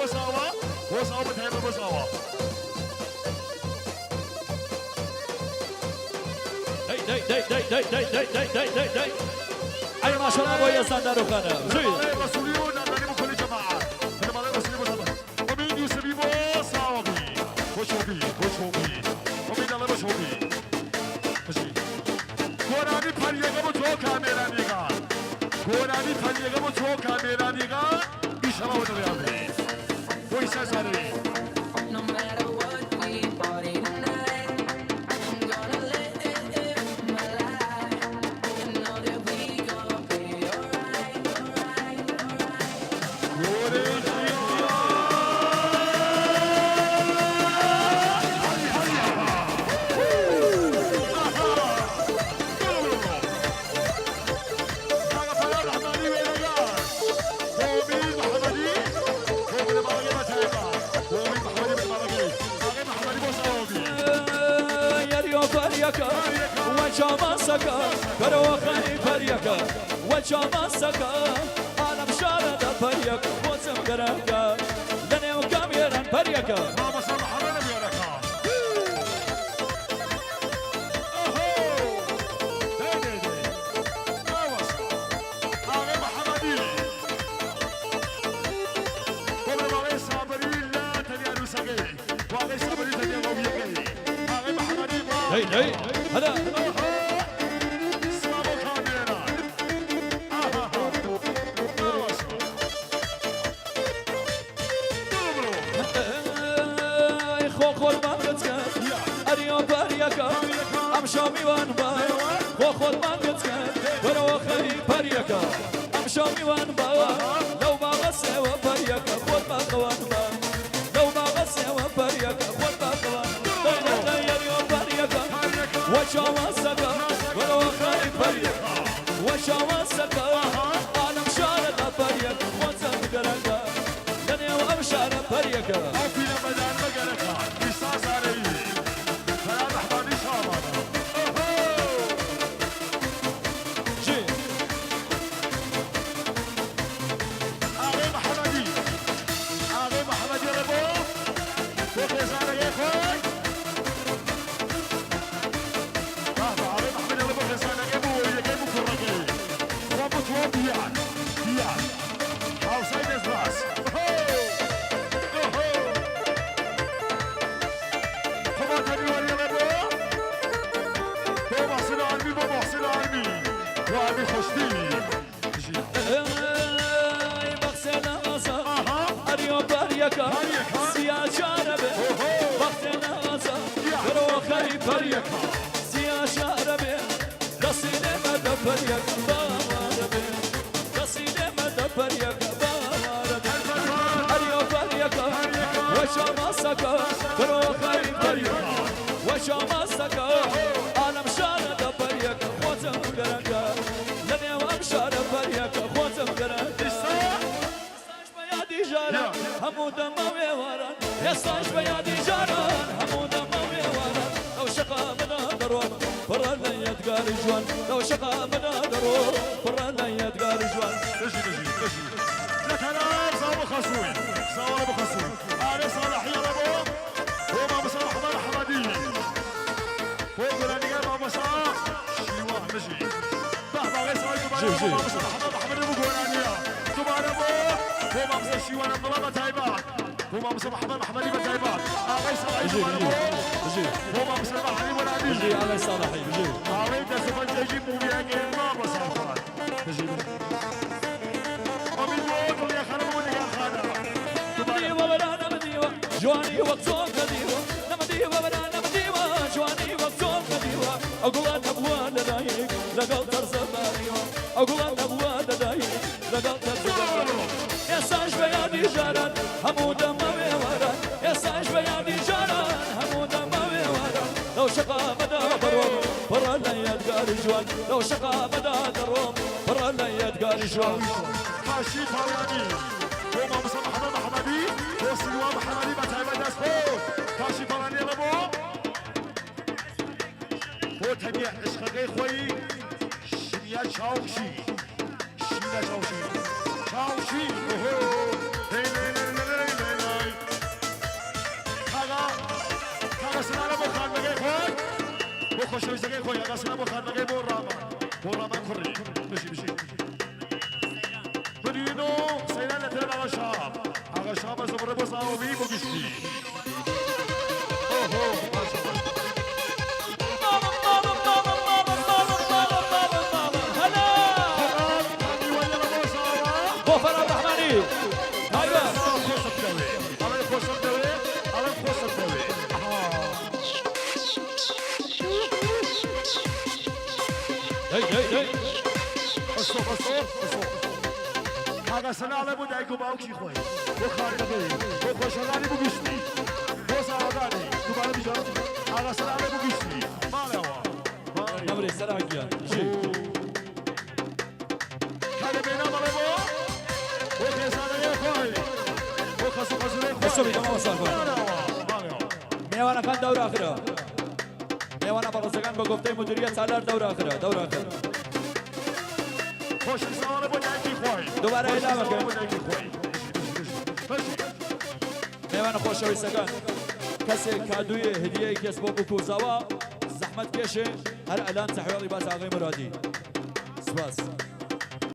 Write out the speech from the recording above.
بۆ زاوا، بۆ زاوا بە تایبەت بۆ زاوا. دەی دەی دەی دەی دەی دەی دەی دەی دەی دەی دەی ئەی ماشەڵا بۆ یەزدان داروخانە بژی. بنەماڵەی ڕەسوولی و نامداری بۆ کۆلی جەماعەت، بنەماڵەی ڕەسوولی بۆ زاوا. ئومید یوسفی بۆ ساوەبی، بۆ چۆپی، بۆ چۆپی. ئومید ئەڵێ بۆ چۆپی. بژی. گۆرانی پەریەکە بۆ تۆ کامێرانیگان، گۆرانی پەریەکە بۆ تۆ کامێرانیگان، ئیشەڵا بۆ دڵیان بێ. بۆ ئیسا زارەوی. وەچاماسەکە ئالەم شارەدا پەریەکە بۆچم گەرەکە لەنێو کامێران پەریەکە. مامۆستا محەمەد ئەمیرەکە. ئەهۆ دەی دەی دەی مامۆستا ئاغای محەمەدی بۆ بنەماڵەی سابری لە تەنیا نووسەکەی بۆ ئاغای سابری تەنیا ڕەویەکەی ئاغای محەمەدی با دەی دەی هەلا. ئەهۆ سڵاو بۆ کامێران ئاهاها مامۆستا ئەی خۆ خۆت مانگت کرد ئەریۆ پەریەکە ئەمشەو میوان بە خۆ خۆت مانگت کرد وەرەوە خەری پەریەکە ئەمشەو میوان بە لەو باغە سێوە پەریەکە خۆت باخەوان بە لەو باغە سێوە پەریەکە خۆت باخەوان ئەریۆ پەریەکە وەچاواسەکە وەرەوە خەری پەریەکە وەچاواسەکە ئالەم شارەدا پەریەکە خۆتە بگەرەکە لەنێو ئەم شارە پەریەکە. ئەو پیرەمەدان بەگەرەکە ئیسا زارەیی فەرا ڕەحمانی شاڵانە ئۆهۆ. جی. ئاغەی محەمەدی ئاغەی محەمەدی ڕێ بۆ بۆ خێزانەکەی خۆی بابا ئاغەی محەمەدی ڕێ بۆ خێزانەکەی بۆ وەریەکەی بۆ کوڕەکەی خۆ بتوە بیان بیان هاوسای دەست ڕاست ئۆهۆ ئۆهۆ قوباتەنی وەریەڵێ بۆ بۆ محسن ئارمی بۆ محسن ئارمی بۆ ئارمی خۆشتی بژی. ئەی بەخسێ نازە ئاها ئەریۆ پەریەکە پەریەکە سیا چارە بێ ئۆهۆ بەختێ نازە یا بەرەوە خەری پەریەکە پەریەکە سیا شارە بێ دەستی لێ مەدە پەریەکە باوارە بێ دەستی لێ مەدە پەریەکە باوارە بێ هەربەتان ئەریۆ پەریەکە پەریەکە وەچە ماسەکە بەرەوە خەری پەریەکە پەریەکە وەچە ماسەکە ئۆهۆ ئالەم شارە دە پەریەکە خۆتم گەرەکە لەنێو ئەم شارە پەریەکە خۆتم گەرەکە. ئیستا ئێستاش بە یادی ژاران یا هەموو دەمە وێواران ئێستاش بە یادی ژاران هەموو دەمە وێواران لەو شەقامەدا دەڕۆم پڕە لە یادگاری جوان لەو شەقامەدا دەڕۆم پڕە لە یادگاری جوان. بژی بژی بژی لە تەلار زاوە خەسووی زاوە بۆ خەسووی ئارێ ساڵحی ئەڵێ بۆ بۆ مامۆستا محەمەد حەمەدی بۆ گۆرانیگای مامۆستا شیوان بژی بە باغی ساڵحی دووبارە ژی بۆ ژی. مامۆستا محەمەد محەمەدی بۆ گۆرانیە دووبارە بۆ بۆ مامۆستا شیوان عەبدوڵڵا بە تایبەت بۆ مامۆستا محەمەد محەمەدی بە تایبەت ئاغای ساڵحی بژی دووبارە بژی بۆ بژی بۆ مامۆستا عەلی مورادی بژی ئاغای ساڵحی بژی. ئاڵەی دەست و پەنجەیەکی مومیاکەی مامۆستا خان بژی بژی. ئومید بۆ دڵیا خانم بۆ نیگار خانم دووبارە. نەمدیوە بەرا نەمدیوە جوانی وەک چۆن نەدیوە نەمدیوە بەرا نەمدیوە جوانی وەک چۆن نەدیوە ئەو گوڵە نەبووە لەدایک لەگەڵ تەرزە باریوە ئەو گوڵە نەبووە لەدایک لەگەڵ تەرزە باریوە ئێستاش بە یادی ژاران هەموو دەمە وێواران ئێستاش بە یادی ژاران هەموو دەمە وێواران لەو شەقامەدا دەڕۆم پڕە لە یادگاری جوان لەو شەقامەدا دەڕۆم پڕە لە یادگاری جوان. کاشی پاڵیانی بۆ مامۆستا محەمەد محەمەدی بۆ سیروان محەمەدی بە تایبەت دەست خۆش کاشی پاڵیانی ئەڵێ بۆ بۆ تەنیا عشقەکەی خۆی شنیا چاوشی شینە چاوشی چاوشی ئۆهۆ لەی لەی لەی لەی لەی. خۆشەویستەکەی خۆی، ئاغا سەلام بۆ خانمەکەی بۆ ڕامان، بۆ ڕامان کوڕی. بژی بژی. برین و سەیران لە تەرەف ئاغا شەهاب. ئاغا شەهاب بەس بڕێ بۆ زاوەبی بۆ گشتی. ئۆهۆ باشە باشە. ماڵم ماڵم ماڵم ماڵم ماڵم ماڵم ماڵم ماڵم هەلا. خەڵات هەمیوەیە لە بۆ زاوا. بۆ فەرهاد ڕەحمانی ئەڵێ تایبەت. زاوا خۆشم دەوێ. ئەڵێ خۆشم دەوێ. ئەڵێم خۆشم دەوێ. ئەها. دەی دەی دەی. ئەسۆ ئەسۆ ئەسۆ. کاکە سەنا ئەڵێ بۆ دایک و باوکی خۆی، بۆ خانمەکەی، بۆ خۆشەکانی بگشتی، بۆ زاواکانی. دووبارە بژە. ئاغا سەنا ئەڵێ بگشتی. ماڵەوە. نەمرێ سەنا گیان. ژی. کاکە بێنام ئەڵێ بۆ بۆ خێزانەکەی خۆی، بۆ خەس و خەزورەی خۆی. ئەسۆ بیتە مامۆستا خۆی. ماڵەوە. ماڵەوە. مێوانەکان دەوراخرە. مێوانە بەڕێزەکان بە گفتەی مدیریەت سالار دەوراخرە دەوراخرە. خۆشی زاواڵە بۆ دایکی خۆی. دووبارە خۆشی ئێلام زاواڵە ئەکەین. بۆ دایکی خۆی. بژی بژی بژی. بژی. مێوانە خۆشەویستەکان کەسێک کادوویە هدیەی کەس بۆ بووک و زاوا زەحمەت کێشێ هەر ئەلان تەحوێڵی باس ئاغای مرادی. سپاس.